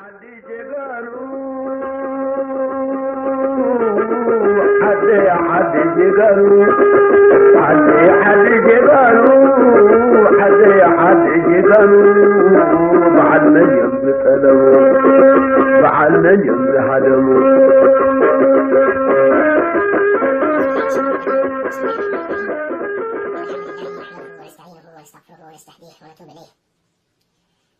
ዓዲ ጀጋኑ፣ ዓዲ፣ ዓዲ ጀጋኑ፣ ዓዲ፣ ዓዲ ጀጋኑ፣ ዓዲ፣ ዓዲ ጀጋኑ፣ በዓል መን እዮም ዝጠለሙ? በዓል መን እዮም ዝሃደሙ?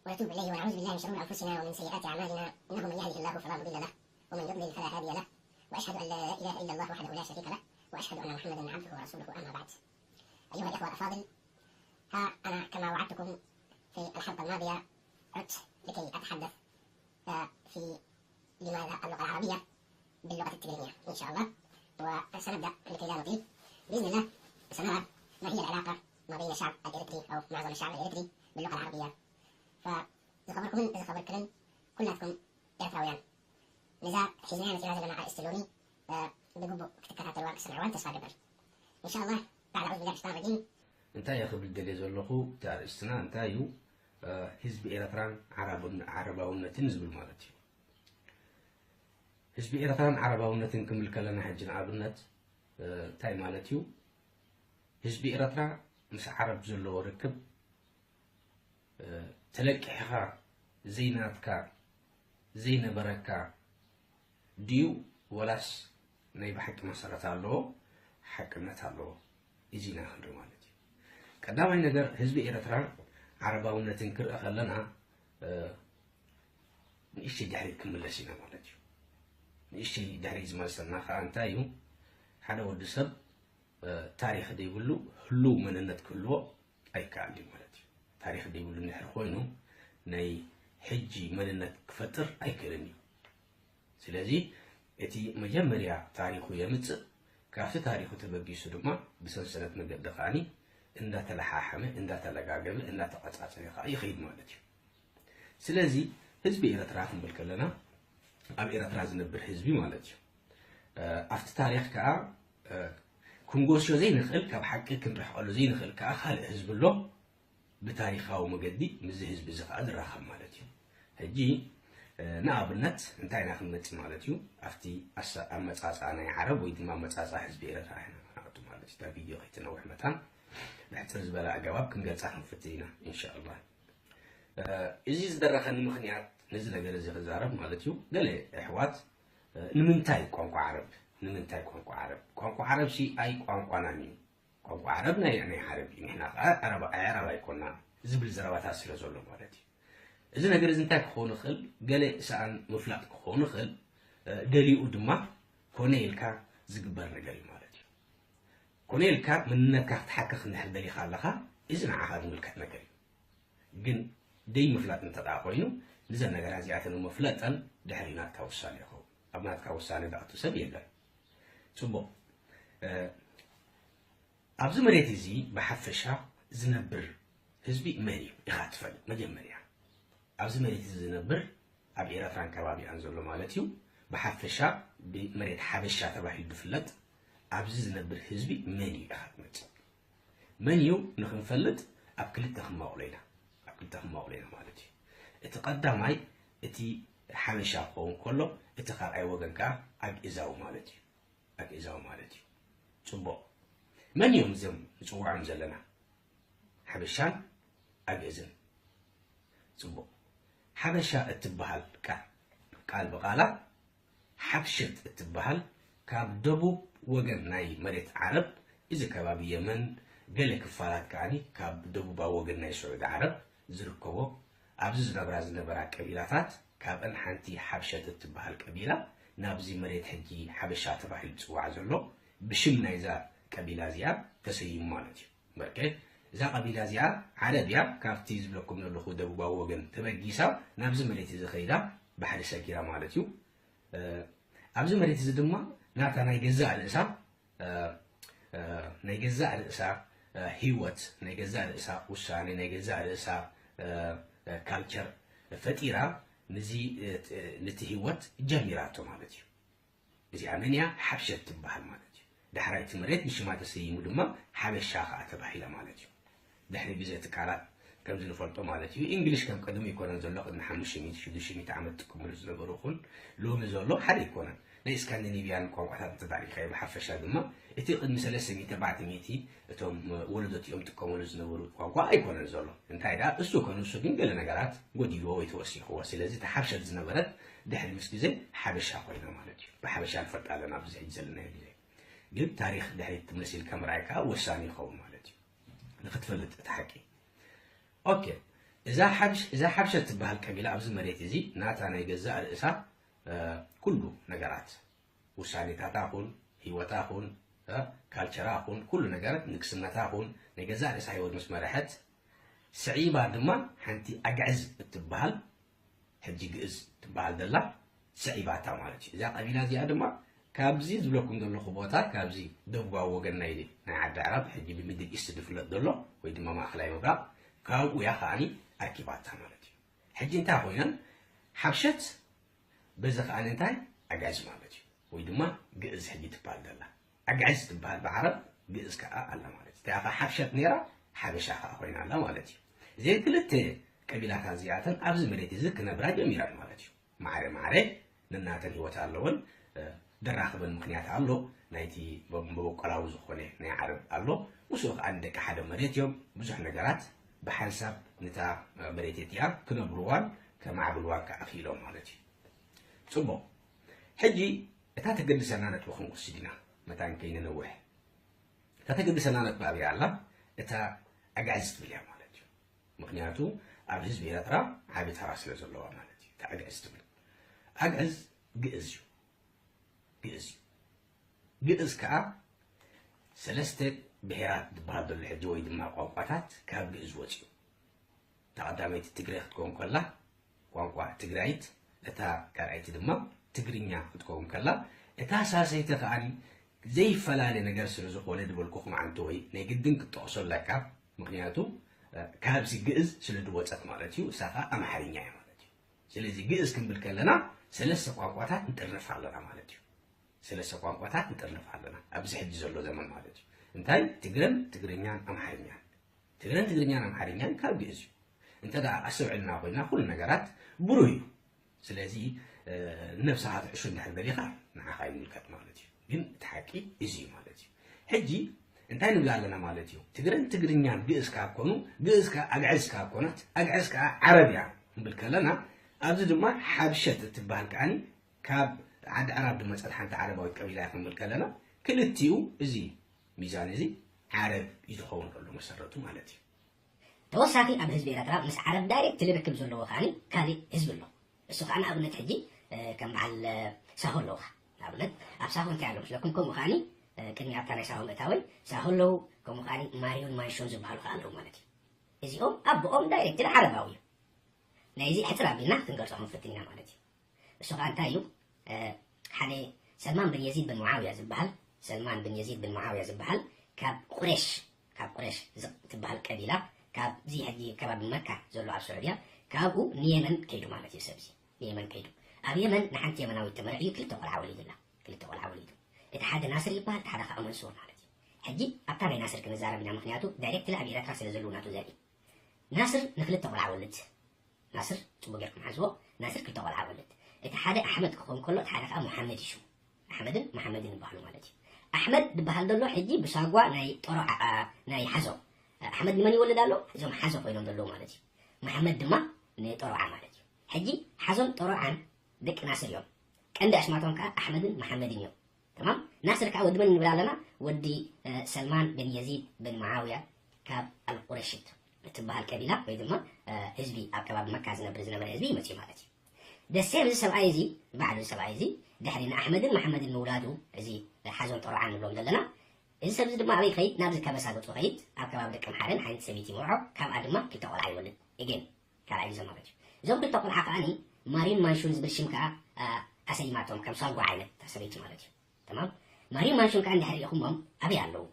ونتوب إليه ونعوذ بالله من شرور أنفسنا ومن سيئات أعمالنا، إنه من يهده الله فلا مضل له، ومن يضلل فلا هادي له، وأشهد أن لا إله إلا الله وحده لا شريك له، وأشهد أن محمدا عبده ورسوله، أما بعد. أيها الإخوة الأفاضل، ها أنا كما وعدتكم في الحلقة الماضية عدت لكي أتحدث، آه، في لماذا اللغة العربية باللغة التقرينية إن شاء الله، وسنبدأ لكي لا نطيل. بإذن الله سنرى ما هي العلاقة ما بين الشعب الإريتري أو معظم الشعب الإريتري باللغة العربية. فزخبركم زخبركم كلاتكم إريتراويان. نزا حزنان سيرازنا مع استلوني، آه، بقبو كتكتاتلوان كسمعوان تسفى قبل. إن شاء الله بعد أعوذ بالله من الشيطان الرجيم. እንታይ እየ ክብል ደልየ ዘለኹ፣ እቲ ኣርእስትና እንታይ እዩ? ህዝቢ ኤረትራን ዓረባውነትን ዝብል ማለት እዩ። ህዝቢ ኤረትራን ዓረባውነትን ክንብል ከለና ሕጂ ንኣብነት እንታይ ማለት እዩ? ህዝቢ ኤረትራ ምስ ዓረብ ዘለዎ ርክብ ተለቂሕኻ ዘይናትካ ዘይነበረካ ድዩ ወላስ ናይ ብሓቂ መሰረት ኣለዎ፣ ሓቅነት ኣለዎ? እዚ ኢና ክንርኢ ማለት እዩ። ቀዳማይ ነገር ህዝቢ ኤረትራ ዓረባውነትን ክርኢ ከለና ንእሽተይ ድሕሪት ክንምለስ ኢና ማለት እዩ። ንእሽተይ ድሕሪት ዝመልሰና ከዓ እንታይ እዩ? ሓደ ወዲ ሰብ ታሪኽ ዘይብሉ ህሉው መንነት ክህልዎ ኣይከኣልን እዩ ማለት እዩ። ታሪኽ ዘይብሉ እንድሕር ኮይኑ ናይ ሕጂ መንነት ክፈጥር ኣይክእልን እዩ። ስለዚ እቲ መጀመርያ ታሪኹ የምጽእ፣ ካብቲ ታሪኹ ተበጊሱ ድማ ብሰንሰለት መገዲ ከዓኒ እንዳተለሓሓመ እንዳተለጋገበ እንዳተቐጻጸረ ከዓ ይኸይድ ማለት እዩ። ስለዚ ህዝቢ ኤረትራ ክንብል ከለና ኣብ ኤረትራ ዝነብር ህዝቢ ማለት እዩ። ኣብቲ ታሪኽ ከዓ ክንጎስዮ ዘይንኽእል፣ ካብ ሓቂ ክንርሕቐሉ ዘይንኽእል ከዓ ካልእ ህዝቢ ኣሎ። ብታሪኻዊ መገዲ ምስዚ ህዝቢ እዚ ከዓ ዝራኸብ ማለት እዩ። ሕጂ ንኣብነት እንታይ ኢና ክንመጽእ ማለት እዩ? ኣብቲ ኣመጻጽኣ ናይ ዓረብ ወይ ድማ ኣመጻጽኣ ህዝቢ ኤረትራ ኢና ክንኣቱ ማለት እዩ። እታ ቪድዮ ከይትነውሕ መታን ብሕጽር ዝበለ ኣገባብ ክንገልጻ ክንፍትን ኢና ኢንሻኣላህ። እዚ ዝደረኸኒ ምኽንያት ነዚ ነገር እዚ ክዛረብ ማለት እዩ። ገለ ኣሕዋት ንምንታይ ቋንቋ ዓረብ? ንምንታይ ቋንቋ ዓረብ? ቋንቋ ዓረብ ሲ ኣይ ቋንቋናን እዩ። ቋንቋ ዓረብ ናይ፣ ናይ ዓረብ እዩ። ንሕና ከዓ ዓረብ፣ ኣይ ዓረብ ኣይኮናን ዝብል ዘረባታት ስለ ዘሎ ማለት እዩ። እዚ ነገር እዚ እንታይ ክኸውን ይኽእል? ገለ ሰኣን ምፍላጥ ክኸውን ይኽእል። ደሊኡ ድማ ኮነ ኢልካ ዝግበር ነገር እዩ ማለት እዩ። ኮነ ኢልካ መንነትካ ክትሓክኽ እንድሕር ደሊኻ ኣለኻ፣ እዚ ንዓኻ ዝምልከት ነገር እዩ። ግን ደይ ምፍላጥ እንተ ደኣ ኮይኑ፣ ንዘን ነገራት እዚኣተን መፍለጠን ድሕሪ ናትካ ውሳነ ይኸውን። ኣብ ናትካ ውሳነ ዝኣቱ ሰብ የለን። ጽቡቕ። ኣብዚ መሬት እዚ ብሓፈሻ ዝነብር ህዝቢ መን እዩ ኢኻ ትፈልጥ? መጀመርያ ኣብዚ መሬት እዚ ዝነብር፣ ኣብ ኤረትራን ከባቢኣን ዘሎ ማለት እዩ፣ ብሓፈሻ ብመሬት ሓበሻ ተባሂሉ ዝፍለጥ ኣብዚ ዝነብር ህዝቢ መን እዩ ኢኻ ትመጽእ? መን እዩ ንኽንፈልጥ ኣብ ክልተ ክንመቕሎ ኢና። ኣብ ክልተ ክንመቕሎ ኢና ማለት እዩ። እቲ ቀዳማይ እቲ ሓበሻ ክኸውን ከሎ፣ እቲ ካልኣይ ወገን ከኣ ኣግእዛዊ ማለት እዩ። ኣግእዛዊ ማለት እዩ። ጽቡቕ። መን እዮም እዞም ንጽውዖም ዘለና? ሓበሻን ኣግእዝን። ጽቡቕ። ሓበሻ እትበሃል ቃል፣ ቃል ብቓላ ሓብሸት እትበሃል ካብ ደቡብ ወገን ናይ መሬት ዓረብ፣ እዚ ከባቢ የመን፣ ገለ ክፋላት ከኣኒ ካብ ደቡባዊ ወገን ናይ ስዑዲ ዓረብ ዝርከቦ፣ ኣብዚ ዝነብራ ዝነበራ ቀቢላታት፣ ካብአን ሓንቲ ሓብሸት እትበሃል ቀቢላ ናብዚ መሬት ሕጂ ሓበሻ ተባሂሉ ዝጽዋዕ ዘሎ ብሽም ናይዛ ቀቢላ እዚኣ ተሰይሙ ማለት እዩ። በርከ እዛ ቀቢላ እዚኣ ዓረብ እያ፣ ካብቲ ዝብለኩም ዘለኹ ደቡባዊ ወገን ተበጊሳ ናብዚ መሬት እዚ ኸይዳ ባሕሪ ሰጊራ ማለት እዩ። ኣብዚ መሬት እዚ ድማ ናታ ናይ ገዛእ ርእሳ ናይ ገዛእ ርእሳ ህይወት፣ ናይ ገዛእ ርእሳ ውሳኔ፣ ናይ ገዛእ ርእሳ ካልቸር ፈጢራ ንዚ ነቲ ህይወት ጀሚራቶ ማለት እዩ። እዚኣ መን እያ? ሓብሸት ትበሃል ማለት እዩ። ዳሕራይ እቲ መሬት ብሽማ ተሰይሙ ድማ ሓበሻ ኸዓ ተባሂላ ማለት እዩ። ድሕሪ ግዜ እቲ ቃላት ከምዚ ንፈልጦ ማለት እዩ። እንግሊሽ ከም ቀደሙ ኣይኮነን ዘሎ። ቅድሚ ሓሙሽተ ሚእቲ ሽዱሽተ ሚእቲ ዓመት ዝጥቀምሉ ዝነበሩ ይኹን ሎሚ ዘሎ ሓደ ኣይኮነን። ናይ ስካንዲኔቪያን ቋንቋታት እንተዳሪኻዮ ብሓፈሻ ድማ እቲ ቅድሚ ሰለስተ ሚእቲ ኣርባዕተ ሚእቲ እቶም ወለዶት እዮም ጥቀምሉ ዝነበሩ ቋንቋ ኣይኮነን ዘሎ። እንታይ ደኣ እሱ ከንሱ ግን ገለ ነገራት ጎዲልዎ ወይ ተወሲኽዎ። ስለዚ እቲ ሓብሸት ዝነበረት ድሕሪ ምስ ግዜ ሓበሻ ኮይና ማለት እዩ። ብሓበሻ ንፈልጣ ኣለና ኣብዚ ሕጂ ዘለናዮ ግዜ። ግን ታሪኽ ድሕሪት ትምልስ ኢልካ ምርኣይ ከዓ ወሳኒ ይኸውን ማለት እዩ። ንክትፈልጥ እቲ ሓቂ። ኦኬ፣ እዛ ሓብሽ-፣ እዛ ሓብሸት ትበሃል ቀቢላ ኣብዚ መሬት እዚ ናታ ናይ ገዛእ ርእሳ፣ እ፣ ኩሉ ነገራት፣ ውሳኔታታ ኹን፣ ህይወታ ኹን፣ እ፣ ካልቸራ ኹን፣ ኩሉ ነገር ንግስነታ ኹን፣ ናይ ገዛእ ርእሳ ህይወት ምስ መርሐት፣ ስዒባ ድማ ሓንቲ ኣግዕዝ እትበሃል፣ ሕጂ ግእዝ ትበሃል ዘላ፣ ስዒባታ ማለት እዩ። እዛ ቀቢላ እዚኣ ድማ ካብዚ ዝብለኩም ዘለኹ ቦታ፣ ካብዚ ደቡባዊ ወገን ናይ፣ ናይ ዓዲ ኣዕራብ፣ ሕጂ ብሚድል ኢስት ዝፍለጥ ዘሎ፣ ወይ ድማ ማእኸላይ ምብራቕ፣ ካብኡ እያ ከዓኒ ኣኪባታ ማለት እዩ። ሕጂ እንታይ ኮይነን? ሓብሸት፣ በዚ ከዓኒ እንታይ? ኣግዕዝ ማለት እዩ። ወይ ድማ ግእዝ ሕጂ ትበሃል ዘላ። ኣግዕዝ ትበሃል ብዓረብ፣ ግእዝ ከኣ ኣላ ማለት እዩ። እቲኣ ከኣ ሓብሸት ነይራ፣ ሓበሻ ከኣ ኮይና ኣላ ማለት እዩ። እዘን ክልተ ቀቢላታት እዚኣተን ኣብዚ መሬት እዚ ክነብራ ጀሚረን ማለት እዩ። ማዕረ ማዕረ ነናተን ህይወት ኣለወን። እ፣ ደራኽበን ምኽንያት ኣሎ። ናይቲ መበቆላዊ ዝኾነ ናይ ዓረብ ኣሎ። ምስኡ ከኣ ንደቂ ሓደ መሬት እዮም። ብዙሕ ነገራት ብሓንሳብ ነታ መሬት እቲኣ ክነብርዋን ከማዕብልዋን ከኣ ክኢሎም ማለት እዩ። ጽቡቕ። ሕጂ እታ ተገድሰና ነጥቢ ክንወስድ ኢና፣ መታን ከይንነውሕ። እታ ተገድሰና ነጥቢ ኣበይ ኣላ? እታ ኣግዕዝ ትብል እያ ማለት እዩ። ምኽንያቱ ኣብ ህዝቢ ኤርትራ ዓቢ ተራ ስለ ዘለዋ ማለት እዩ። እታ ኣግዕዝ ትብል። ኣግዕዝ ግእዝ እዩ። ግእዝ እዩ። ግእዝ ከኣ ሰለስተ ብሄራት ዝበሃል ዘሎ ሕጂ ወይ ድማ ቋንቋታት ካብ ግእዝ ወፂኡ። እታ ቀዳመይቲ ትግረ ክትከውን ከላ ቋንቋ ትግራይት፣ እታ ካልኣይቲ ድማ ትግርኛ ክትከውን ከላ፣ እታ ሳልሰይቲ ከኣ ዘይፈላለ ነገር ስለ ዝኾነ ዝበልኩኹም ዓንተወይ ናይ ግድን ክትጠቕሶ ኣለካ። ምኽንያቱ፣ እ፣ ካብዚ ግእዝ ስለ ዝወጸት ማለት እዩ። እሳ ከኣ ኣምሓርኛ እያ ማለት እዩ። ስለዚ ግእዝ ክንብል ከለና ሰለስተ ቋንቋታት ንጥርንፍ ኣለና ማለት እዩ። ሰለስተ ቋንቋታት ንጥርንፍ ኣለና ኣብዚ ሕጂ ዘሎ ዘመን ማለት እዩ። እንታይ? ትግረን ትግርኛን ኣምሓርኛን። ትግረን ትግርኛን ኣምሓርኛን ካብ ግእዝ እዩ። እንተ ደኣ ኣስተውዒልና ኮይና ኩሉ ነገራት ብሩህ እዩ። ስለዚ፣ እ፣ ነብስኻ ትሕሹ እንድሕር ደሊኻ ንዓኻ ይምልከት ማለት እዩ። ግን እቲ ሓቂ እዚ እዩ ማለት እዩ። ሕጂ እንታይ ንብል ኣለና ማለት እዩ? ትግረን ትግርኛን ግእዝ ከኣ ኮኑ፣ ግእዝ ከኣ ኣግዕዝ ከኣ ኮነት፣ ኣግዕዝ ከኣ ዓረብ እያ ንብል ከለና፣ ኣብዚ ድማ ሓብሸት እትበሃል ከኣኒ ካብ ዓዲ ኣዕራብ ዝመጸት ሓንቲ ዓረባዊት ቀቢላ እያ ክንብል ከለና፣ ክልቲኡ እዚ ሚዛን እዚ ዓረብ እዩ ዝኸውን ዘሎ መሰረቱ ማለት እዩ። ተወሳኺ ኣብ ህዝቢ ኤርትራ ምስ ዓረብ ዳይሬክት ርክብ ዘለዎ ከኣኒ ካሊእ ህዝቢ ኣሎ። እሱ ከኣ ንኣብነት ሕጂ፣ እ፣ ከም በዓል፣ እ፣ ሳሆ ኣለውኻ። ንኣብነት ኣብ ሳሆ እንታይ ኣሎ መስለኩም? ከምኡ ከኣኒ፣ እ፣ ቅድሚ ኣብታ ናይ ሳሆ ምእታወይ ሳሆ ኣለዉ፣ ከምኡ ከኣኒ ማርዮን ማንሾን ዝበሃሉ ከኣ ኣለዉ ማለት እዩ። እዚኦም ኣቦኦም ዳይሬክት ዓረባዊ እዩ። ናይዚ ሕጽር ኣቢልና ክንገልጾ ክንፍትን ኢና ማለት እዩ። እሱ ከኣ እንታይ እዩ? እ፣ ሓደ ሰልማን ብን የዚድ ብን ሙዓውያ ዝበሃል፣ ሰልማን ብን የዚድ ብን ሙዓውያ ዝበሃል ካብ ቁሬሽ፣ ካብ ቁሬሽ ዝቅ-፣ ትበሃል ቀቢላ፣ ካብዚ ሕጂ ከባቢ መካ ዘሎ ኣብ ስዑድያ፣ ካብኡ ንየመን ከይዱ ማለት እዩ። ሰብዚ ንየመን ከይዱ፣ ኣብ የመን ንሓንቲ የመናዊት ተመርዕዩ ክልተ ቆልዓ ወሊዱላ። ክልተ ቆልዓ ወሊዱ። እቲ ሓደ ናስር ይበሃል፣ እቲ ሓደ ከኣ መንሱር ማለት እዩ። ሕጂ ኣብታ ናይ ናስር ክንዛረብ ኢና፣ ምኽንያቱ ዳይሬክትሊ ኣብ ኤርትራ ስለ ዘለዉ ናቱ ዘርኢ። ናስር ንክልተ ቆልዓ ወልድ። ናስር፣ ጽቡቅ ጌርኩም ሓዝዎ። ናስር ክልተ ቆልዓ ወልድ። እቲ ሓደ ኣሕመድ ክኸውን ከሎ፣ እቲ ሓደ ከኣ መሓመድ እዩ ሽሙ። ኣሕመድን መሓመድን ይበሃሉ ማለት እዩ። ኣሕመድ ዝበሃል ዘሎ ሕጂ ብሳጓ ናይ ጦሮ ዓ-፣ ዓ-፣ ናይ ሓዞ። ኣሕመድ ንመን ይወልድ ኣሎ? እዞም ሓዞ ኮይኖም ዘለዉ ማለት እዩ። መሓመድ ድማ ንጦሮዓ ማለት እዩ። ሕጂ ሓዞን ጦሮዓን ደቂ ናስር እዮም። ቀንዲ ኣሽማቶም ከኣ ኣሕመድን መሓመድን እዮም። ተማም? ናስር ከኣ ወዲ መን ንብል ኣለና? ወዲ፣ እ፣ ሰልማን ብን የዚድ ብን መዓውያ ካብ ኣልቁረሽት እትበሃል ቀቢላ ወይ ድማ፣ እ፣ ህዝቢ ኣብ ከባቢ መካ ዝነብር ዝነበረ ህዝቢ ይመጽእ ማለት እዩ። ደሴም እዚ ሰብኣይ እዚ፣ ባዕሉ እዚ ሰብኣይ እዚ፣ ድሕሪ ንኣሕመድን መሓመድን ምውላዱ፣ እዚ ሓዞን ጦሮዓን ንብሎም ዘለና፣ እዚ ሰብ እዚ ድማ ኣበይ ይኸይድ? ናብዚ ከበሳ ገጹ ይኸይድ። ኣብ ከባቢ ደቂ ኣምሓረን ሓንቲ ሰበይቲ ይመርዖ፣ ካብኣ ድማ ክልተ ቆልዓ ይወልድ። ኤጌን፣ ካልኣይ ግዜ ማለት እዩ። እዞም ክልተ ቆልዓ ከኣኒ ማሪን ማንሹን ዝብል ሽም ከኣ፣ ኣ፣ ኣሰይማቶም፣ ከም ሳጓ ዓይነት እታ ሰበይቲ ማለት እዩ። ተማም? ማሪን ማንሹን ከኣ እንድሕር ርኢኹሞም ኣበይ ኣለዉ?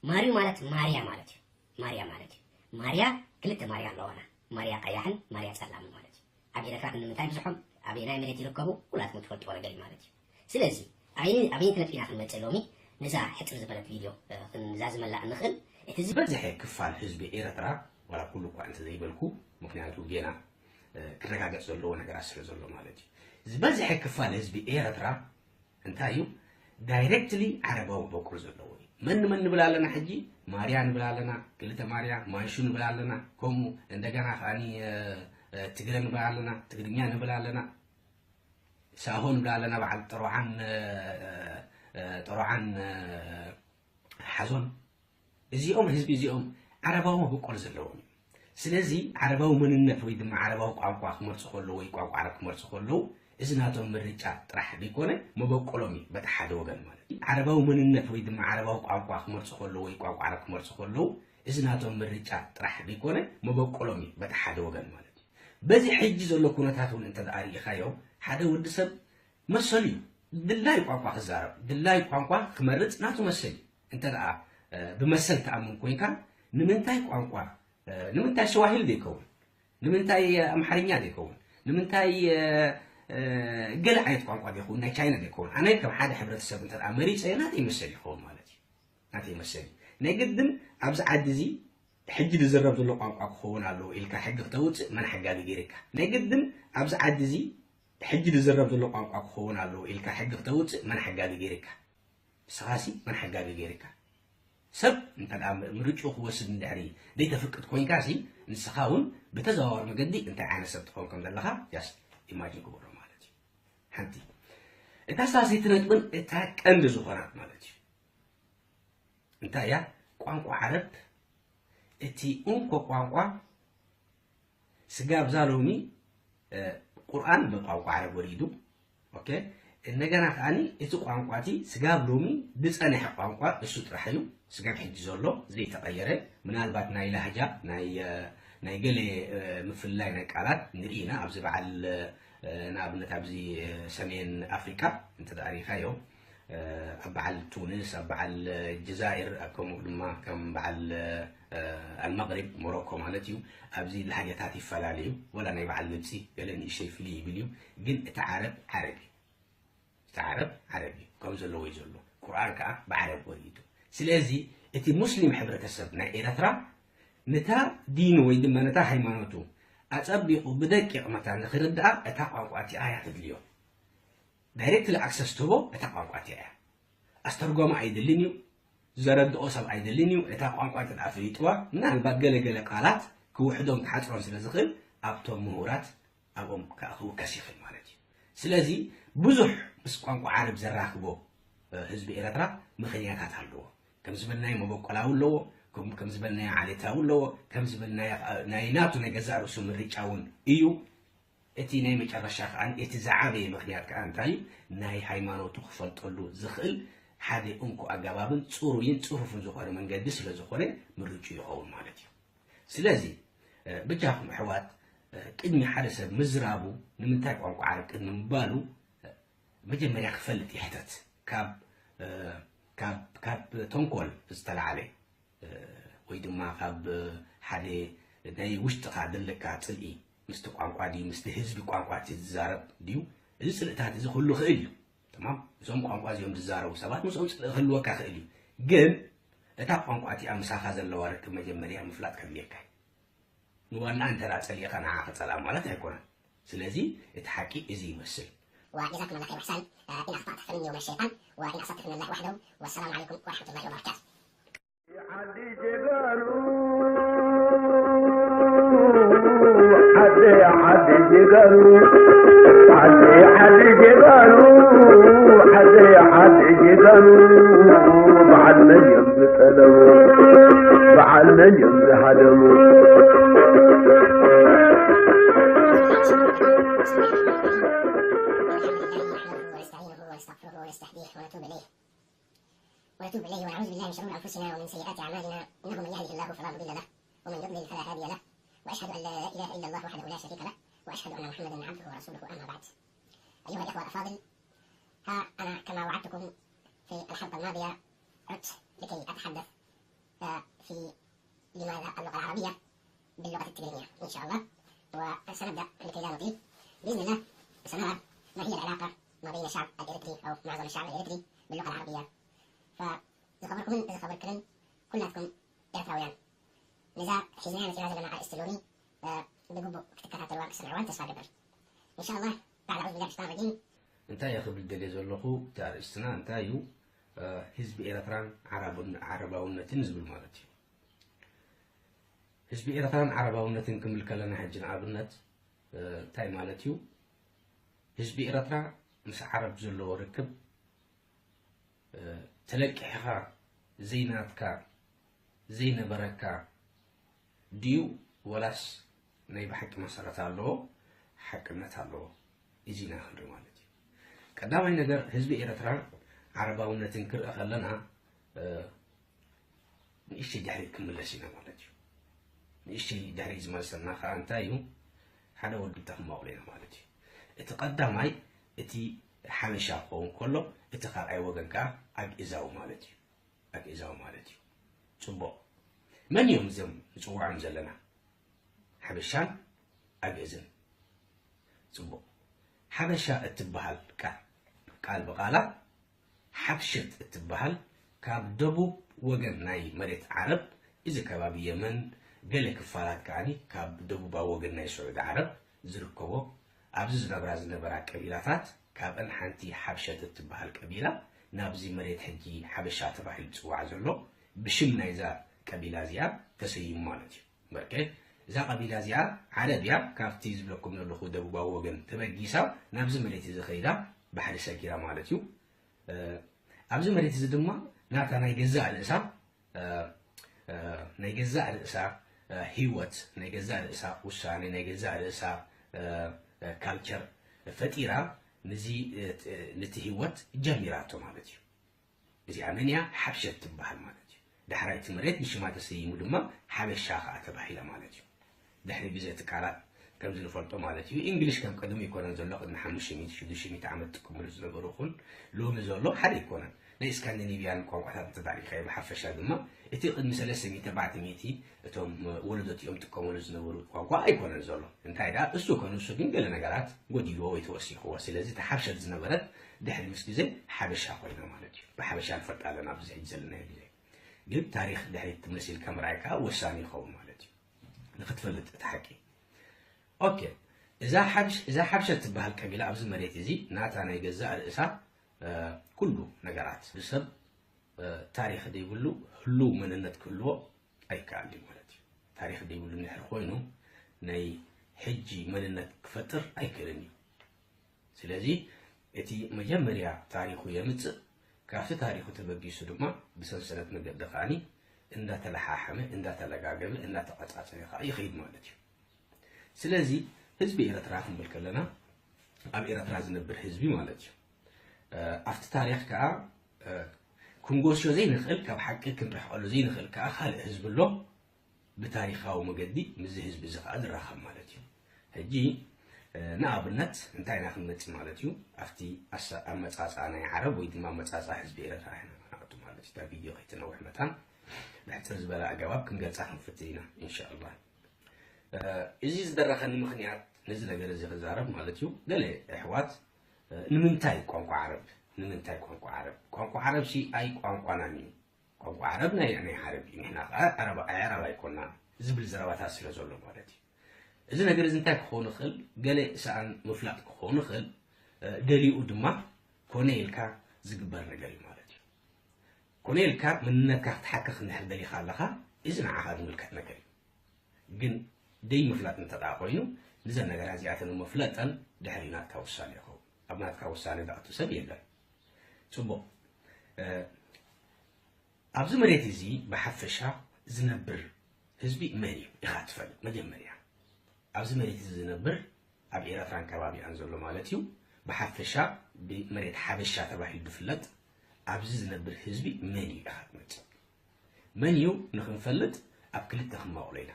ማሪዩ ማለት ማርያ ማለት እዩ። ማርያ ማለት እዩ። ማርያ፣ ክልተ ማርያ ኣለዋና። ማርያ ቀያሕን ማርያ ጸላምን ማለት እዩ። ኣብ ኤርትራ ክንዲ ምንታይ ብዝሖም ኣበየናይ መሬት ይርከቡ? ኩላትኩም ትፈልጥዎ ነገር እዩ ማለት እዩ። ስለዚ፣ ኣበይ-፣ ኣበየነይቲ ነጥቢ ኢና ክንመጽእ ሎሚ ነዛ ሕጽር ዝበለት ቪድዮ፣ እ፣ ክንዛዝመላ እንኽእል? እቲ ዝ- ዝበዝሐ ክፋል ህዝቢ ኤርትራ ዋላ ኩሉ እኳ እንተዘይበልኩ፣ ምክንያቱ ጌና ክረጋገፅ ዘለዎ ነገራት ስለ ዘሎ ማለት እዩ። ዝበዝሐ ክፋል ህዝቢ ኤርትራ እንታይ እዩ? ዳይሬክትሊ ዓረባዊ በቁር ዘለዎ እዩ። መን መን ንብል ኣለና ሕጂ? ማርያ ንብል ኣለና፣ ክልተ ማርያ፣ ማንሹ ንብል ኣለና፣ ከምኡ እንደገና ከዓኒ ትግረ ንብል ኣለና፣ ትግርኛ ንብል ኣለና፣ ሳሆ ንብል ኣለና፣ በዓል ጠሮዓን ጠሮዓን ሓዞን። እዚኦም ህዝቢ እዚኦም ዓረባዊ መበቆል ዘለዎም እዮም። ስለዚ ዓረባዊ መንነት ወይ ድማ ዓረባዊ ቋንቋ ክመርፁ ከለዉ ወይ ቋንቋ ዓረብ ክመርፁ ከለዉ እዚ ናቶም ምርጫ ጥራሕ ዘይኮነ መበቆሎም እዩ። በቲ ሓደ ወገን ማለት እዩ። ዓረባዊ መንነት ወይ ድማ ዓረባዊ ቋንቋ ክመርፁ ከለዉ ወይ ቋንቋ ዓረብ ክመርፁ ከለዉ እዚ ናቶም ምርጫ ጥራሕ ዘይኮነ መበቆሎም እዩ። በቲ ሓደ ወገን ማለት እዩ። በዚ ሕጂ ዘሎ ኩነታት እውን እንተ ደኣ ርኢኻዮ ሓደ ወዲ ሰብ መሰሉ እዩ ድላዩ ቋንቋ ክዛረብ፣ ድላዩ ቋንቋ ክመርፅ ናቱ መሰል እዩ። እንተ ደኣ ብመሰል ትኣምን ኮይንካ ንምንታይ ቋንቋ ንምንታይ ስዋሂል ዘይከውን? ንምንታይ ኣምሓርኛ ዘይከውን? ንምንታይ ገለ ዓይነት ቋንቋ ዘይከውን? ናይ ቻይና ዘይከውን? ኣነ ከም ሓደ ሕብረተሰብ እንተ ደኣ መሪፀ ናተይ መሰል ይኸውን ማለት እዩ። ናተይ መሰል እዩ። ናይ ግድን ኣብዚ ዓዲ እዚ ሕጂ ዝዝረብ ዘሎ ቋንቋ ክኸውን ኣለዎ ኢልካ ሕጊ ክተውፅእ መን ሓጋጊ ገይርካ? ናይ ግድን ኣብዚ ዓዲ እዚ ሕጂ ዝዝረብ ዘሎ ቋንቋ ክኸውን ኣለዎ ኢልካ ሕጊ ክተውፅእ መን ሓጋጊ ገይርካ? ንስኻሲ መን ሓጋጊ ገይርካ? ሰብ እንተ ደኣ ምርጭኡ ክወስድ እንድሕሪ ዘይተፍቅድ ኮይንካ ሲ ንስኻ እውን ብተዘዋዋሪ መገዲ እንታይ ዓይነት ሰብ ትኸውን ከም ዘለኻ ጃስት ኢማጂን ግበሮ ማለት እዩ። ሓንቲ እታ ሳልሰይቲ ነጥብን እታ ቀንዲ ዝኾናት ማለት እዩ እንታይ እያ? ቋንቋ ዓረብ እቲ እንኮ ቋንቋ ስጋብ እዛ ሎሚ ቁርኣን ብቋንቋ ዓረብ ወሪዱ። ኦኬ እንደገና ከዓኒ እቲ ቋንቋ እቲ ስጋብ ሎሚ ዝፀንሐ ቋንቋ እሱ ጥራሕ እዩ። ስጋብ ሕጂ ዘሎ ዘይተቐየረ ምናልባት ናይ ላህጃ ናይ ገለ ምፍልላይ ናይ ቃላት ንርኢ ኢና ኣብዚ በዓል ንኣብነት ኣብዚ ሰሜን ኣፍሪቃ እንተ ርኢኻዮ ኣብ በዓል ቱኒስ ኣብ በዓል ጀዛይር ከምኡ ድማ ከም በዓል ኣልመቅሪብ ሞሮኮ ማለት እዩ። ኣብዚ ላህጃታት ይፈላለዩ ወላ ናይ በዓል ግብፂ ገለ ንእሽተይ ፍልይ ይብል እዩ። ግን እቲ ዓረብ ዓረብ እዩ። እቲ ዓረብ ዓረብ እዩ ከም ዘለዎ እዩ ዘሎ። ቁርኣን ከዓ ብዓረብ ወሪዱ። ስለዚ እቲ ሙስሊም ሕብረተሰብ ናይ ኤረትራ ነታ ዲኑ ወይ ድማ ነታ ሃይማኖቱ ኣፀቢቑ ብደቂቕ መታን ንክርድኣ እታ ቋንቋ እቲኣ እያ ተድልዮ። ዳይሬክትሊ ኣክሰስ ትህቦ እታ ቋንቋ እቲኣ እያ። ኣስተርጓሚ ኣይደልን እዩ። ዘረድኦ ሰብ ኣይደልን እዩ። እታ ቋንቋ እንተ ደኣ ፈሊጥዋ ምናልባት ገለ ገለ ቃላት ክውሕዶን ክሓፅሮን ስለ ዝኽእል ኣብቶም ምሁራት ኣብኦም ክውከስ ይኽእል ማለት እዩ። ስለዚ ብዙሕ ምስ ቋንቋ ዓረብ ዘራኽቦ ህዝቢ ኤረትራ ምኽንያታት ኣለዎ። ከም ዝበልናዮ መበቆላዊ ኣለዎ፣ ከም ዝበልናዮ ዓሌታዊ ኣለዎ፣ ከም ዝበልናዮ ናይ ናቱ ናይ ገዛእ ርእሱ ምርጫ እውን እዩ። እቲ ናይ መጨረሻ ከዓ እቲ ዝዓበየ ምኽንያት ከዓ እንታይ ናይ ሃይማኖቱ ክፈልጠሉ ዝኽእል ሓደ እንኮ ኣገባብን ፅሩይን ፅፉፍን ዝኾነ መንገዲ ስለ ዝኾነ ምርጩ ይኸውን ማለት እዩ። ስለዚ ብጃኹም ኣሕዋት ቅድሚ ሓደ ሰብ ምዝራቡ ንምንታይ ቋንቋ ዓረብ ቅድሚ ምባሉ መጀመርያ ክፈልጥ ይሕተት። ካብ ካብ ካብ ተንኮል ዝተላዓለ ወይ ድማ ካብ ሓደ ናይ ውሽጥኻ ዘለካ ፅልኢ ምስቲ ቋንቋ ድዩ ምስቲ ህዝቢ ቋንቋ እቲ ዝዛረብ ድዩ? እዚ ፅልእታት እዚ ክህሉ ክእል እዩ። ተማም እዞም ቋንቋ እዚኦም ዝዛረቡ ሰባት ምስኦም ፅልኢ ክህልወካ ክእል እዩ። ግን እታ ቋንቋ እቲኣ ምሳኻ ዘለዋ ርክብ መጀመርያ ምፍላጥ ከድልየካ እዩ። ንዋና እንተ ጸሊእኻ ንዓ ክጸልኣ ማለት ኣይኮነን። ስለዚ እቲ ሓቂ እዚ ይመስል። وجزاكم الله خير وإحسان. إن أخطأت فمني ومن الشيطان، وإن أصبت فمن الله وحده. والسلام عليكم ورحمة الله وبركاته. ዓዲ ጀጋኑ፣ ዓዲ ዓዲ ጀጋኑ፣ ዓዲ ዓዲ ጀጋኑ፣ ዓዲ ዓዲ ጀጋኑ፣ በዓል መን እዮም ዝጠለሙ፣ በዓል መን እዮም ዝሃደሙ። ونتوب إليه ونعوذ بالله من شرور أنفسنا ومن سيئات أعمالنا، إنه من يهده الله فلا مضل له، ومن يضلل فلا هادي له، وأشهد أن لا إله إلا الله وحده لا شريك له، وأشهد أن محمدا عبده ورسوله، أما بعد. أيها الإخوة الأفاضل، ها أنا كما وعدتكم في الحلقة الماضية عدت لكي أتحدث، آه، في لماذا اللغة العربية باللغة التقرينية إن شاء الله. وسنبدأ لكي لا نطيل. بإذن الله سنرى ما هي العلاقة ما بين الشعب الإريتري أو معظم الشعب الإريتري باللغة العربية. فإذا خبركم إذا خبركم كلاتكم إرتراويان. ነዛ ሒዝናያ መፂና ዘለና ኣርእስቲ ሎሚ ብግቡእ ክትከታተልዋን ክትሰምዕዋን ተስፋ ገብር። እንሻላ ባዕድ ኣዑዝ ቢላ ሽጣን ረጂም። እንታይ እየ ክብል ደልየ ዘለኹ? እቲ ኣርእስትና እንታይ እዩ? ህዝቢ ኤረትራን ዓራባውነትን ዝብል ማለት እዩ። ህዝቢ ኤረትራን ዓረባውነትን ክንብል ከለና ሕጂ ንኣብነት እንታይ ማለት እዩ? ህዝቢ ኤረትራ ምስ ዓረብ ዘለዎ ርክብ ተለቂሕኻ ዘይናትካ ዘይነበረካ ድዩ ወላስ ናይ ብሓቂ መሰረት ኣለዎ፣ ሓቅነት ኣለዎ? እዚ ኢና ክንርኢ ማለት እዩ። ቀዳማይ ነገር ህዝቢ ኤረትራ ዓረባውነትን ክርኢ ከለና ንእሽተይ ድሕሪት ክምለስ ኢና ማለት እዩ። ንእሽተይ ድሕሪት ዝመልሰና ከዓ እንታይ እዩ? ሓደ ወዲ ክማቕሎ ኢና ማለት እዩ። እቲ ቀዳማይ እቲ ሓበሻ ክኸውን ከሎ እቲ ካልኣይ ወገን ከዓ ኣግእዛዊ ማለት እዩ። ኣግእዛዊ ማለት እዩ። ፅቡቕ። መን እዮም እዞም ንፅውዖም ዘለና? ሓበሻን ኣግእዝን። ፅቡቕ። ሓበሻ እትበሃል ቃል ቃል ብቓላ ሓብሸት እትበሃል ካብ ደቡብ ወገን ናይ መሬት ዓረብ፣ እዚ ከባቢ የመን፣ ገለ ክፋላት ከዓኒ ካብ ደቡባዊ ወገን ናይ ስዑዲ ዓረብ ዝርከቦ፣ ኣብዚ ዝነብራ ዝነበራ ቀቢላታት፣ ካብአን ሓንቲ ሓብሸት እትበሃል ቀቢላ ናብዚ መሬት ሕጂ ሓበሻ ተባሂሉ ዝፅዋዕ ዘሎ ብሽም ናይዛ ቀቢላ እዚኣ ተሰይሙ ማለት እዩ። በርከ እዛ ቀቢላ እዚኣ ዓረብ እያ። ካብቲ ዝብለኩም ዘለኹ ደቡባዊ ወገን ተበጊሳ ናብዚ መሬት እዚ ኸይዳ ባሕሪ ሰጊራ ማለት እዩ። ኣብዚ መሬት እዚ ድማ ናታ ናይ ገዛእ ርእሳ ናይ ገዛእ ርእሳ ህይወት፣ ናይ ገዛእ ርእሳ ውሳኔ፣ ናይ ገዛእ ርእሳ ካልቸር ፈጢራ ንዚ ነቲ ህይወት ጀሚራቶ ማለት እዩ። እዚኣ መን እያ? ሓብሸት ትበሃል ማለት እዩ። ዳሕራይ እቲ መሬት ብሽማ ተሰይሙ ድማ ሓበሻ ከዓ ተባሂላ ማለት እዩ። ድሕሪ ግዜ እቲ ቃላት ከምዚ ንፈልጦ ማለት እዩ። እንግሊሽ ከም ቀደሙ ኣይኮነን ዘሎ። ቅድሚ ሓሙሽተ ሚእቲ ሽዱሽተ ሚእቲ ዓመት ዝጥቀምሉ ዝነበሩ ይኹን ሎሚ ዘሎ ሓደ ኣይኮነን። ናይ ስካንዲኔቪያን ቋንቋታት እንተዳሪኻዮ ብሓፈሻ ድማ እቲ ቅድሚ ሰለስተ ሚእቲ ኣርባዕተ ሚእቲ እቶም ወለዶት እዮም ዝጥቀምሉ ዝነበሩ ቋንቋ ኣይኮነን ዘሎ። እንታይ ደኣ እሱ ኮነ እሱ ግን ገለ ነገራት ጎዲልዎ ወይ ተወሲኽዎ። ስለዚ እቲ ሓብሸት ዝነበረት ድሕሪ ምስ ግዜ ሓበሻ ኮይና ማለት እዩ። ብሓበሻ ንፈልጣ ኣለና ኣብዚ ሕጂ ዘለናዮ ግዜ። ግን ታሪኽ ድሕሪት ትምልስ ኢልካ ምርኣይ ከዓ ወሳኒ ይኸውን ማለት እዩ። ንክትፈልጥ እቲ ሓቂ። ኦኬ፣ እዛ ሓብሽ-፣ እዛ ሓብሸት ትበሃል ቀቢላ ኣብዚ መሬት እዚ ናታ ናይ ገዛእ ርእሳ ኩሉ ነገራት ብሰብ ታሪኽ ዘይብሉ ህሉው መንነት ክህልዎ ኣይከኣልን እዩ ማለት እዩ። ታሪኽ ዘይብሉ እንድሕር ኮይኑ ናይ ሕጂ መንነት ክፈጥር ኣይክእልን እዩ። ስለዚ እቲ መጀመርያ ታሪኹ የምጽእ፣ ካብቲ ታሪኹ ተበጊሱ ድማ ብሰንሰለት መገዲ ከኣኒ እንዳተለሓሓመ፣ እንዳተለጋገበ፣ እንዳተቐጻጸረ ከኣ ይኸይድ ማለት እዩ። ስለዚ ህዝቢ ኤረትራ ክንብል ከለና ኣብ ኤረትራ ዝነብር ህዝቢ ማለት እዩ። ኣብቲ ታሪኽ ከኣ ክንጎስዮ ዘይንኽእል፣ ካብ ሓቂ ክንርሕቐሉ ዘይንኽእል ከኣ ካልእ ህዝቢ ኣሎ። ብታሪኻዊ መገዲ ምስዚ ህዝቢ እዚ ከኣ ዝራኸብ ማለት እዩ። ሕጂ ንኣብነት እንታይ ኢና ክንመጽእ ማለት እዩ? ኣብቲ ኣመጻጽኣ ናይ ዓረብ ወይ ድማ ኣመጻጽኣ ህዝቢ ኤረትራ ኢና ክንኣቱ ማለት እዩ። እታ ቪድዮ ከይትነውሕ መታን ብሕጽር ዝበለ ኣገባብ ክንገልጻ ክንፍትን ኢና ኢንሻኣላህ። እዚ ዝደረኸኒ ምኽንያት ነዚ ነገር እዚ ክዛረብ ማለት እዩ። ገለ ኣሕዋት ንምንታይ ቋንቋ ዓረብ? ንምንታይ ቋንቋ ዓረብ? ቋንቋ ዓረብ ሲ ኣይ ቋንቋናን እዩ። ቋንቋ ዓረብ ናይ፣ ናይ ዓረብ እዩ። ንሕና ከኣ ዓረብ፣ ኣይ ዓረብ ኣይኮናን ዝብል ዘረባታት ስለ ዘሎ ማለት እዩ። እዚ ነገር እዚ እንታይ ክኸውን ይኽእል? ገለ ሰኣን ምፍላጥ ክኸውን ይኽእል። ገሊኡ ድማ ኮነ ኢልካ ዝግበር ነገር እዩ ማለት እዩ። ኮነ ኢልካ መንነትካ ክትሓክኽ እንድሕር ደሊኻ ኣለኻ፣ እዚ ንዓኻ ዝምልከት ነገር እዩ። ግን ደይ ምፍላጥ እንተ ደኣ ኮይኑ፣ ንዘን ነገራት እዚኣተን መፍለጠን ድሕሪ ናትካ ውሳኔ ይኸውን። ኣብ ናትካ ውሳኔ ዝኣቱ ሰብ የለን። ጽቡቕ። ኣብዚ መሬት እዚ ብሓፈሻ ዝነብር ህዝቢ መን እዩ ኢኻ ትፈልጥ? መጀመርያ ኣብዚ መሬት እዚ ዝነብር ኣብ ኤረትራን ከባቢኣን ዘሎ ማለት እዩ። ብሓፈሻ ብመሬት ሓበሻ ተባሂሉ ዝፍለጥ ኣብዚ ዝነብር ህዝቢ መን እዩ ኢኻ ትመጽእ? መን እዩ ንኽንፈልጥ ኣብ ክልተ ክንመቕሎ ኢና።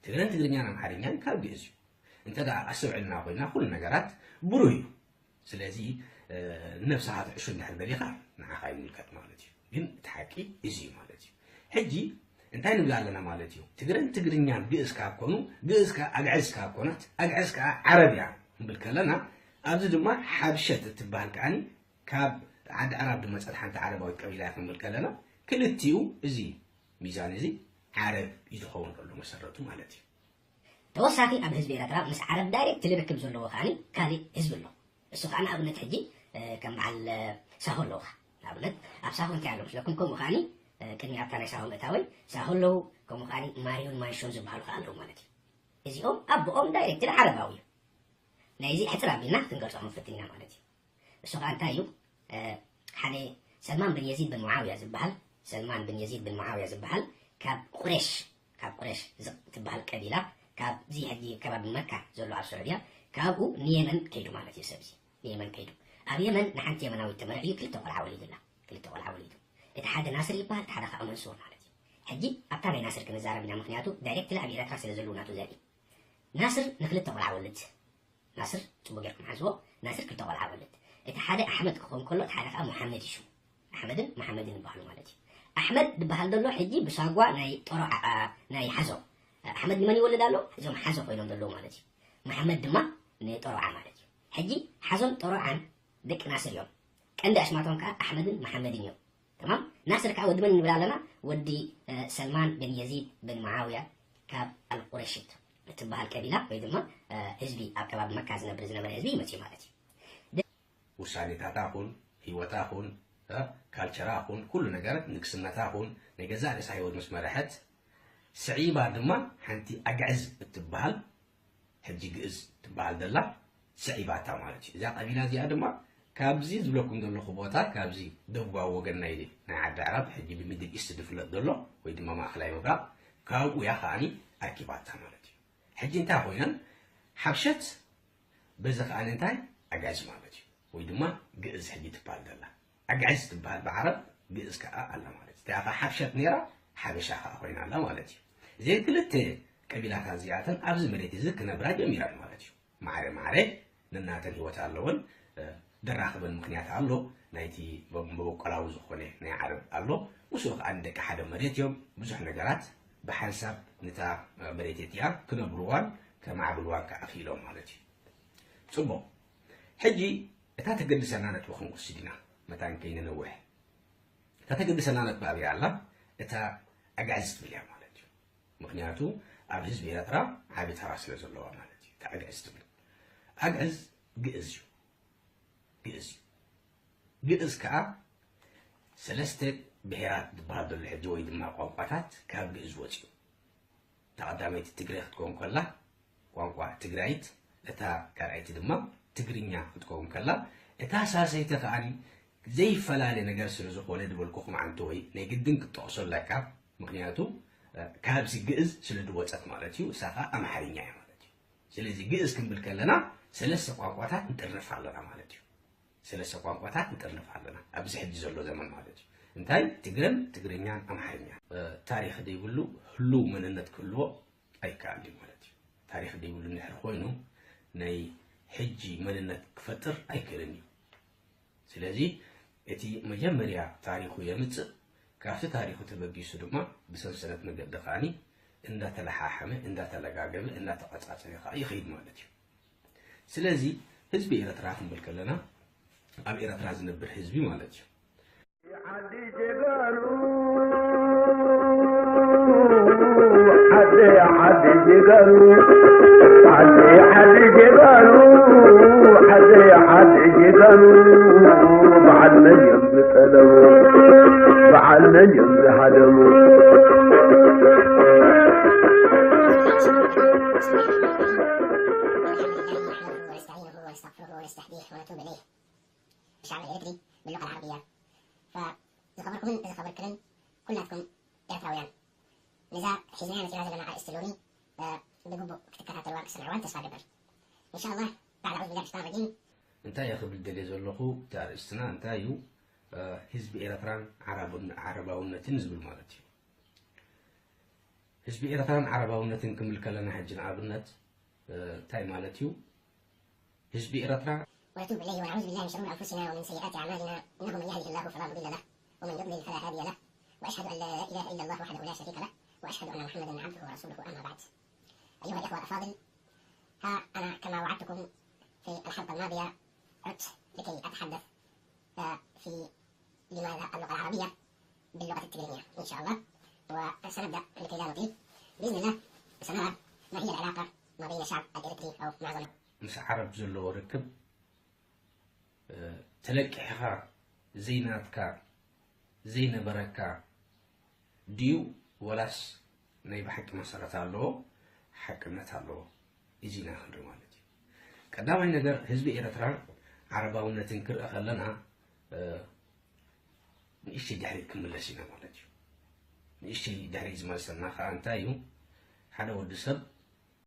ትግረን ትግርኛን ኣምሓርኛን ካብ ግእዝ እዩ። እንተ ደኣ ኣስተውዕልና ኮይና ኩሉ ነገራት ብሩህ እዩ። ስለዚ ነብስኻ ትዕሹ እንድሕር ደሊኻ ንዓኻ ይምልከት ማለት እዩ። ግን እቲ ሓቂ እዚ እዩ ማለት እዩ። ሕጂ እንታይ ንብል ኣለና ማለት እዩ? ትግረን ትግርኛን ግእዝ ካብ ኮኑ፣ ግእዝ ከኣ ኣግዕዝ ካብ ኮነት፣ ኣግዕዝ ከኣ ዓረብ እያ ክንብል ከለና፣ ኣብዚ ድማ ሓብሸት እትበሃል ከኣኒ ካብ ዓዲ ዓራብ ዝመጸት ሓንቲ ዓረባዊት ቀቢላ እያ ክንብል ከለና፣ ክልቲኡ እዚ ሚዛን እዚ ዓረብ እዩ ዝኸውን ዘሎ መሰረቱ ማለት እዩ። ተወሳኺ ኣብ ህዝቢ ኤረትራ ምስ ዓረብ ዳይሬክት ልርክብ ዘለዎ ከዓኒ ካሊእ ህዝቢ ኣሎ። እሱ ከኣ ንኣብነት ሕጂ፣ እ፣ ከም በዓል፣ እ፣ ሳሆ ኣለውኻ። ንኣብነት ኣብ ሳሆ እንታይ ኣሎ መስለኩም? ከምኡ ከዓኒ፣ እ፣ ቅድሚ ኣብታ ናይ ሳሆ ምእታወይ ሳሆ ኣለዉ፣ ከምኡ ከዓኒ ማርዮን ማንሾን ዝበሃሉ ከኣ ኣለዉ ማለት እዩ። እዚኦም ኣቦኦም ዳይሬክትሊ ዓረባዊ እዩ። ናይዚ ሕጽር ኣቢልና ክንገልጾ ክንፍትን ኢና ማለት እዩ። እሱ ከኣ እንታይ እዩ? እ፣ ሓደ ሰልማን ብን የዚድ ብን ሙዓውያ ዝበሃል፣ ሰልማን ብን የዚድ ብን ሙዓውያ ዝበሃል ካብ ቁሬሽ፣ ካብ ቁሬሽ ዝቅ-፣ ትበሃል ቀቢላ፣ ካብዚ ሕጂ ከባቢ መካ ዘሎ ኣብ ስዑድያ፣ ካብኡ ንየመን ከይዱ ማለት እዩ። ሰብዚ ንየመን ከይዱ፣ ኣብ የመን ንሓንቲ የመናዊት ተመርዕዩ ክልተ ቆልዓ ወሊዱላ። ክልተ ቆልዓ ወሊዱ። እቲ ሓደ ናስር ይበሃል፣ እቲ ሓደ ከኣ መንሱር ማለት እዩ። ሕጂ ኣብታ ናይ ናስር ክንዛረብ ኢና፣ ምኽንያቱ ዳይሬክትሊ ኣብ ኤረትራ ስለ ዘለዉ ናቱ ዘርኢ። ናስር ንክልተ ቆልዓ ወልድ። ናስር ጽቡቅ ጌርኩም ሓዝዎ። ናስር ክልተ ቆልዓ ወልድ። እቲ ሓደ ኣሕመድ ክኸውን ከሎ፣ እቲ ሓደ ከኣ መሓመድ እዩ ሽሙ። ኣሕመድን መሓመድን ይበሃሉ ማለት እዩ። ኣሕመድ ዝበሃል ዘሎ ሕጂ ብሳጓ ናይ ጠሮዓ፣ ናይ ሓዞ። ኣሕመድ ንመን ይወልድ ኣሎ? እዞም ሓዞ ኮይኖም ዘለዉ ማለት እዩ። መሓመድ ድማ ንጠሮዓ ማለት እዩ። ሕጂ ሓዞን ጠሮዓን ደቂ ናስር እዮም። ቀንዲ ኣሽማቶም ከኣ ኣሕመድን መሓመድን እዮም። ተማም? ናስር ከኣ ወዲ መን ንብል ኣለና? ወዲ፣ እ፣ ሰልማን ብን የዚድ ብን መዓውያ ካብ ኣልቁረሽት እትበሃል ቀቢላ ወይ ድማ፣ እ፣ ህዝቢ ኣብ ከባቢ መካ ዝነብር ዝነበረ ህዝቢ ይመጽእ ማለት እዩ። ውሳኔታታ ኹን፣ ህይወታ ኹን፣ እ፣ ካልቸራ ኹን፣ ኩሉ ነገራት፣ ንግስነታ ኹን፣ ናይ ገዛእ ርእሳ ህይወት ምስ መርሐት፣ ስዒባ ድማ ሓንቲ ኣግዕዝ እትበሃል፣ ሕጂ ግእዝ ትበሃል ዘላ፣ ስዒባታ ማለት እዩ። እዛ ቀቢላ እዚኣ ድማ ካብዚ ዝብለኩም ዘለኹ ቦታ፣ ካብዚ ደቡባዊ ወገን ናይ፣ ናይ ዓዲ ኣዕራብ፣ ሕጂ ብሚድል ኢስት ዝፍለጥ ዘሎ፣ ወይ ድማ ማእከላይ ምብራቕ፣ ካብኡ እያ ከዓኒ ኣርኪባታ ማለት እዩ። ሕጂ እንታይ ኮይነን? ሓብሸት፣ በዚ ከዓኒ እንታይ? ኣግዕዝ ማለት እዩ። ወይ ድማ ግእዝ ሕጂ ትበሃል ዘላ። ኣግዕዝ ትበሃል ብዓረብ፣ ግእዝ ከኣ ኣላ ማለት እዩ። እቲኣ ከኣ ሓብሸት ነይራ፣ ሓበሻ ከኣ ኮይና ኣላ ማለት እዩ። እዘን ክልተ ቀቢላታት እዚኣተን ኣብዚ መሬት እዚ ክነብራ ጀሚረን ማለት እዩ። ማዕረ ማዕረ ነናተን ህይወት ኣለወን። እ፣ ደራኽበን ምኽንያት ኣሎ። ናይቲ መበቆላዊ ዝኾነ ናይ ዓረብ ኣሎ። ምስኡ ከኣ ንደቂ ሓደ መሬት እዮም። ብዙሕ ነገራት ብሓንሳብ ነታ መሬት እቲኣ ክነብርዋን ከማዕብልዋን ከኣ ክኢሎም ማለት እዩ። ጽቡቕ። ሕጂ እታ ተገድሰና ነጥቢ ክንወስድ ኢና፣ መታን ከይንነውሕ። እታ ተገድሰና ነጥቢ ኣበይ ኣላ? እታ ኣግዕዝ ትብል እያ ማለት እዩ። ምኽንያቱ ኣብ ህዝቢ ኤርትራ ዓቢ ተራ ስለ ዘለዋ ማለት እዩ። እታ ኣግዕዝ ትብል። ኣግዕዝ ግእዝ እዩ። ግእዝ እዩ። ግእዝ ከኣ ሰለስተ ብሄራት ዝበሃል ዘሎ ሕጂ ወይ ድማ ቋንቋታት ካብ ግእዝ ወጺኡ። እታ ቀዳመይቲ ትግረ ክትከውን ከላ ቋንቋ ትግራይት፣ እታ ካልኣይቲ ድማ ትግርኛ ክትከውን ከላ፣ እታ ሳልሰይቲ ከኣ ዘይፈላለ ነገር ስለ ዝኾነ ዝበልኩኹም ዓንተወይ ናይ ግድን ክትጠቕሶ ኣለካ። ምኽንያቱ፣ እ፣ ካብዚ ግእዝ ስለ ዝወጸት ማለት እዩ፣ እሳ ከኣ ኣምሓርኛ እያ ማለት እዩ። ስለዚ ግእዝ ክንብል ከለና ሰለስተ ቋንቋታት ንጥርንፍ ኣለና ማለት እዩ። ሰለስተ ቋንቋታት ንጥርንፍ ኣለና ኣብዚ ሕጂ ዘሎ ዘመን ማለት እዩ። እንታይ? ትግረን ትግርኛን ኣምሓርኛን። እ፣ ታሪኽ ዘይብሉ ህሉው መንነት ክህልዎ ኣይከኣልን እዩ ማለት እዩ። ታሪኽ ዘይብሉ እንድሕር ኮይኑ ናይ ሕጂ መንነት ክፈጥር ኣይክእልን እዩ። ስለዚ እቲ መጀመርያ ታሪኹ የምጽእ፣ ካብቲ ታሪኹ ተበጊሱ ድማ ብሰንሰለት መገዲ ከኣኒ እንዳተለሓሓመ፣ እንዳተለጋገበ፣ እንዳተቐጻጸረ ከኣ ይኸይድ ማለት እዩ። ስለዚ ህዝቢ ኤርትራ ክንብል ከለና ኣብ ኤርትራ ዝነብር ህዝቢ ማለት እዩ። ዓዲ ጀጋኑ፣ ዓዲ፣ ዓዲ ጀጋኑ፣ ዓዲ፣ ዓዲ ጀጋኑ፣ ዓዲ፣ ዓዲ ጀጋኑ፣ በዓል መን እዮም ዝጠለሙ? በዓል መን እዮም ዝሃደሙ? الحمد لله نحمده ونستعينه ونستغفره ونستهديه ونتوب إليه. الشعب الإريتري باللغة العربية. فزخبركم، زخبركم كلاتكم إريتراويان. نزا حزنان في هذا المعارك السلوري، آه، بقبو كتكتات الوان كسمع وان تسفى قبل. إن شاء الله، بعد أعوذ بالله من الشيطان الرجيم. እንታይ እየ ክብል ደልየ ዘለኹ፣ እቲ ኣርእስትና እንታይ እዩ? እ፣ ህዝቢ ኤርትራን ዓረብን-፣ ዓረባውነትን ዝብል ማለት እዩ። ህዝቢ ኤርትራን ዓረባውነትን ክንብል ከለና ሕጂ ንኣብነት፣ እ፣ እንታይ ማለት እዩ? ህዝቢ ኤርትራ ونتوب إليه ونعوذ بالله من شرور أنفسنا ومن سيئات أعمالنا، إنه من يهده الله فلا مضل له، ومن يضلل فلا هادي له، وأشهد أن لا إله إلا الله وحده لا شريك له، وأشهد أن محمدا عبده ورسوله، أما بعد. أيها الإخوة الأفاضل، ها أنا كما وعدتكم في الحلقة الماضية عدت لكي أتحدث، آه، في لماذا اللغة العربية باللغة التقرينية إن شاء الله. وسنبدأ لكي لا نطيل بإذن الله. سنرى ما هي العلاقة ما بين شعب الإريتري أو معظم ምስ ዓረብ ዘለዎ ርክብ ተለቂሕኻ ዘይናትካ ዘይነበረካ ድዩ ወላስ ናይ ብሓቂ መሰረት ኣለዎ ሓቅነት ኣለዎ እዚ ኢና ክንርኢ ማለት እዩ ቀዳማይ ነገር ህዝቢ ኤረትራ ዓረባውነትን ክርኢ ከለና ንእሽተይ ድሕሪት ክንምለስ ኢና ማለት እዩ ንእሽተይ ድሕሪት ዝመልሰና ከዓ እንታይ እዩ ሓደ ወዲ ሰብ